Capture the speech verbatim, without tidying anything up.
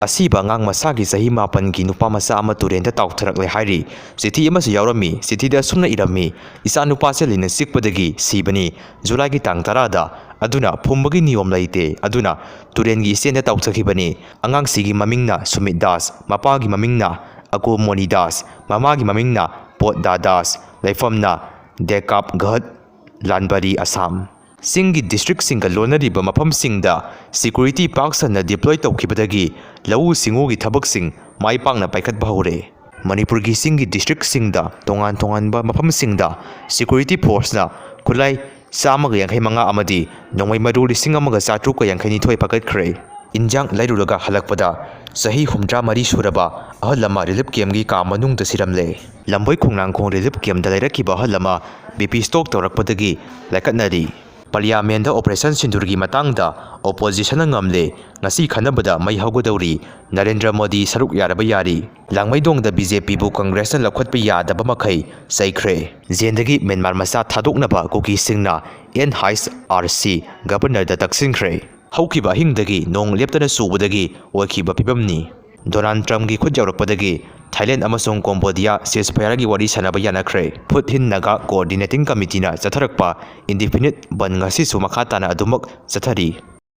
ꯑꯁꯤꯕ ꯑꯉꯥꯡ ꯃꯁꯥꯒꯤ ꯆꯍꯤ ꯃꯥꯄꯟꯒꯤ ꯅꯨꯄꯥ ꯃꯆꯥ ꯑꯃ ꯇꯨꯔꯦꯟꯗ ꯇꯥꯎꯊꯔꯛꯂꯦ ꯍꯥꯏꯔꯤ꯫ ꯆꯤꯊꯤ ꯑꯃꯁꯨ ꯌꯥꯎꯔꯝꯃꯤ꯫ ꯆꯤꯊꯤꯗ ꯑꯁꯨꯝꯅ ꯏꯔꯝꯃꯤ, "ꯏꯆꯥ ꯅꯨꯄꯥꯁꯦ ꯂꯤꯟꯅ ꯆꯤꯛꯄꯗꯒꯤ ꯁꯤꯕꯅꯤ ꯖꯨꯂꯥꯏꯒꯤ ꯇꯥꯡ ꯇꯔꯥꯗ, ꯑꯗꯨꯅ ꯐꯨꯝꯕꯒꯤ ꯅꯤꯌꯣꯝ ꯂꯩꯇꯦ, ꯑꯗꯨꯅ ꯇꯨꯔꯦꯟꯒꯤ ꯏꯆꯦꯟꯗ ꯇꯥꯎꯊꯈꯤꯕꯅꯤ꯫ ꯑꯉꯥꯡꯁꯤꯒꯤ ꯃꯃꯤꯡꯅ ꯁꯨꯃꯤꯠ ꯗꯥꯁ, ꯃꯄꯥꯒꯤ ꯃꯃꯤꯡꯅ ꯑꯒꯣꯃꯣꯅꯤ ꯗꯥꯁ, ꯃꯃꯥꯒꯤ ꯃꯃꯤꯡꯅ ꯄꯣꯠꯗꯥ ꯗꯥꯁ, ꯂꯩꯐꯝꯅ ꯗꯦꯀꯥꯞꯒꯍꯠ, ꯂꯥꯟꯕꯥꯔꯤ, ꯑꯁꯥꯝ꯫ ꯆꯤꯡꯒꯤ ꯗꯤꯁꯇ꯭ꯔꯤꯛꯁꯤꯡꯒ ꯂꯣꯟꯅꯔꯤꯕ ꯃꯐꯝꯁꯤꯡꯗ ꯁꯦꯀ꯭ꯌꯨꯔꯤꯇꯤ ꯄꯥꯛ ꯁꯟꯅ ꯗꯤꯄ꯭ꯂꯣꯏ ꯇꯧꯈꯤꯕꯗꯒꯤ ꯂꯧꯎ ꯁꯤꯡꯎꯒꯤ ꯊꯕꯛꯁꯤꯡ ꯃꯥꯏ ꯄꯥꯛꯅ ꯄꯥꯏꯈꯠꯄ ꯍꯧꯔꯦ꯫ ꯃꯅꯤꯄꯨꯔꯒꯤ ꯆꯤꯡꯒꯤ ꯗꯤꯁꯇ꯭ꯔꯤꯛꯁꯤꯡꯗ ꯇꯣꯉꯥꯟ ꯇꯣꯉꯥꯟꯕ ꯃꯐꯝꯁꯤꯡꯗ ꯁꯦꯀ꯭ꯌꯨꯔꯤꯇꯤ ꯐꯣꯔꯁꯅ ꯈꯨꯠꯂꯥꯏ ꯆꯥꯝꯃꯒ ꯌꯥꯡꯈꯩ ꯃꯉꯥ ꯑꯃꯗꯤ ꯅꯣꯡꯃꯩ ꯃꯔꯨ ꯂꯤꯁꯤꯡ ꯑꯃꯒ ꯆꯥꯇ꯭ꯔꯨꯛꯀ ꯌꯥꯡꯈꯩ ꯅꯤꯊꯣꯏ ꯐꯒꯠꯈ꯭ꯔꯦ꯫ ꯏꯟꯖꯥꯡ ꯂꯩꯔꯨꯔꯒ ꯍꯜꯂꯛꯄꯗ ꯆꯍꯤ ꯍꯨꯝꯗ꯭ꯔꯥ ꯃꯔꯤ ꯁꯨꯔꯕ ꯑꯍꯜ ꯑꯃ ꯔꯤꯂꯤꯐ ꯀꯦꯝꯒꯤ ꯀꯥ ꯃꯅꯨꯡꯗ ꯁꯤꯔꯝꯂꯦ꯫ ꯂꯝꯕꯣꯏ ꯈꯣꯡꯅꯥꯡꯈꯣꯡ ꯔꯤꯂꯤꯐ ꯀꯦꯝꯗ ꯂꯩꯔꯛꯈꯤꯕ ꯑꯍꯜ ꯑꯃ ꯕꯤ ꯄꯤ ꯁ꯭ꯇꯣꯛ ꯇꯧꯔꯛꯄꯗꯒꯤ ꯂꯥꯏꯀꯠꯅꯔꯤ꯫ ꯄꯥꯔꯂꯤꯌꯥꯃꯦꯟꯗ ꯑꯣꯄꯔꯦꯁꯟ ꯁꯤꯟꯗꯨꯔꯒꯤ ꯃꯇꯥꯡꯗ ꯑꯣꯄꯣꯖꯤꯁꯟꯅ ꯉꯝꯂꯦ, ꯉꯁꯤ ꯈꯟꯅꯕꯗ ꯃꯩ ꯍꯧꯒꯗꯧꯔꯤ, ꯅꯔꯦꯟꯗ꯭ꯔ ꯃꯣꯗꯤ ꯁꯔꯨꯛ ꯌꯥꯔꯕ ꯌꯥꯔꯤ꯫ ꯂꯥꯡꯃꯩꯗꯣꯡꯗ ꯕꯤ ꯖꯦ ꯄꯤꯕꯨ ꯀꯪꯒ꯭ꯔꯦꯁꯅ ꯂꯧꯈꯠꯄ ꯌꯥꯗꯕ ꯃꯈꯩ ꯆꯩꯈ꯭ꯔꯦ꯫ ꯖꯦꯟꯗꯒꯤ ꯃ꯭ꯌꯥꯟꯃꯥꯔ ꯃꯆꯥ ꯊꯥꯗꯣꯛꯅꯕ ꯀꯨꯀꯤꯁꯤꯡꯅ ꯑꯦꯟ ꯍꯩꯆ ꯑꯥꯔ ꯁꯤ ꯒꯕꯔꯅꯔꯗ ꯇꯛꯁꯤꯟꯈ꯭ꯔꯦ꯫ ꯍꯧꯈꯤꯕ ꯑꯍꯤꯡꯗꯒꯤ ꯅꯣꯡ ꯂꯦꯞꯇꯅ ꯆꯨꯕꯗꯒꯤ ꯑꯣꯏꯈꯤꯕ ꯐꯤꯕꯝꯅꯤ꯫ ꯗꯣꯅꯥꯜꯗ ꯇ꯭ꯔꯝꯞꯀꯤ ꯈꯨꯠ ꯌꯧꯔꯛꯄꯗꯒꯤ ꯊꯥꯏꯂꯦꯟꯗ ꯑꯃꯁꯨꯡ ꯀꯣꯝꯕꯣꯗꯤꯌꯥ ceasefire-ꯒꯤ ꯋꯥꯔꯤ ꯁꯥꯟꯅꯕ ꯌꯥꯅꯈ꯭ꯔꯦ꯫ ꯐꯨꯠ ꯍꯤꯟ ꯅꯥꯒꯥ ꯀꯣꯑꯣꯔꯗꯤꯅꯦꯇꯤꯡ ꯀꯃꯤꯇꯤꯅ ꯆꯠꯊꯔꯛꯄ indefinite ꯕꯟ ꯉꯁꯤꯁꯨ ꯃꯈꯥ ꯇꯥꯅ ꯑꯗꯨꯃꯛ ꯆꯠꯊꯔꯤ꯫